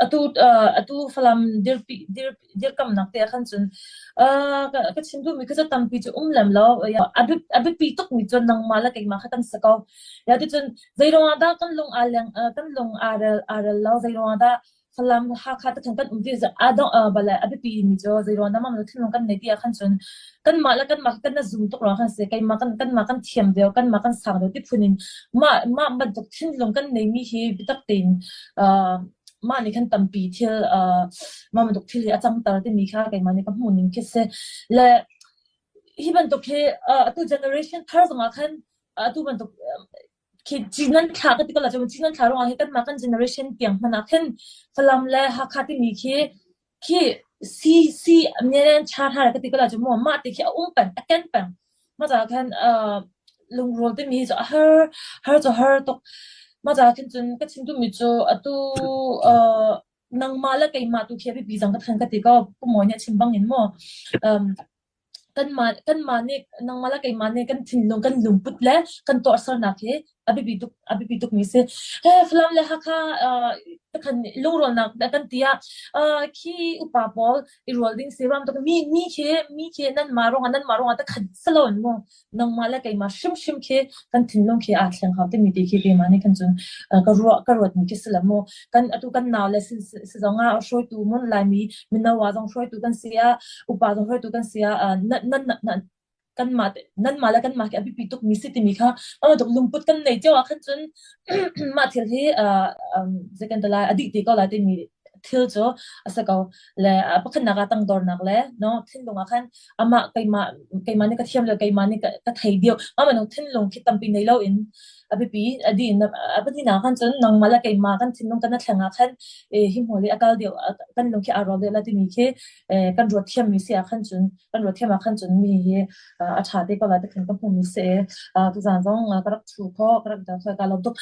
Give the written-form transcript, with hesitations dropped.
Atu atu Falam dirpi dir dirkamnak te ah khan cun ka chim duhmi kha cu tampi cu um lem lo. A biapi tukmi cu nangmah le keimah kha kan si ko. Ya ticun zeiruangah dah kan lung aa leng kan lung aa rel aa rel lo zeiruangah dah Falam Hakha te khan kan um ti a dong bale a biapi mi cu zeiruang dah mah thinlung kan nei ti ah khan cun kanmah le kanmah kan na zum tuk ruang khan si keimah kan kanmah kan thiam deuh kanmah kan sang deuh ti phun in mah mah bantuk thinlung kan nei mi hi biatak tein mah nih khan tampi thil mah bantuk thil hi a cangter timi kha keimah nih ka hmuh ning khi si. Le hi bantuk hi atu generation thar zongah khan atu bantuk khi cin nan thla ka ti ko la cun cin nan thla ruangah hi kanmah kan generation tiang hmanh ah khin Falam le Hakha timi khi khi si si mien cha hra ka ti ko la cu mu mah ti khi a um peng a ken peng mah caah khan lungrual timi hi cu a har har cu har tuk mah caah khin cun ka chim duhmi cu atu nangmah le keimah tu khi a biapi cang ka than ka ti ko Pu Mawi nih a chim bang in mu kanmah kanmah nih nangmah le keimah nih kan thinlung kan lungput le kan tuahsernak hi a biapi tuk a biapi tukmi si. He Falam le Hakha uh, kan lungrualnak kan ti ah uh, khi upa pawl i rual ding si ram tuk mi mi khi mi khi nan mah ruangah nan mah ruangah ta khat salon mu nangmah le keimah hrimhrim khi kan thinlung khi aa thleng hau timi ti khi keimah nih khan cun ka ruah ka ruatmi khi si lo mu. Kan atu kan nau le si si zong ah hruaitu mun Laimi mino ah zong hruaitu kan si ah upa zong hruaitu kan si ah nan nan nan kanmah nanmah le kanmah khi a biapi tukmi si timi kha tuk lungput kan nei cio ah khan cun mah thil hi zei kan ti lai a dih ti ko lai timi thil cu a si ko. Le pakhatnak ah tangdornak le no thinlung ah khan amah keimah keimah nih ka thiam le keimah nih ka thei deuh mah bantuk thinlung khi tampi nei lo in a biapi a di in a pahnihnak khan cun nangmah le keimah kan thinlung kan thleng ah khan hi hmual i a kal deuh kan lung khi aa rual deuh la timi khi kan ruat thiam mi si ah khan cun kan ruat thiam ah khan cun mi hi a ṭha te ko lai ti khan ka hmu mi si tuzaan zong ka rak thu kho ka rak ka lawm tuk.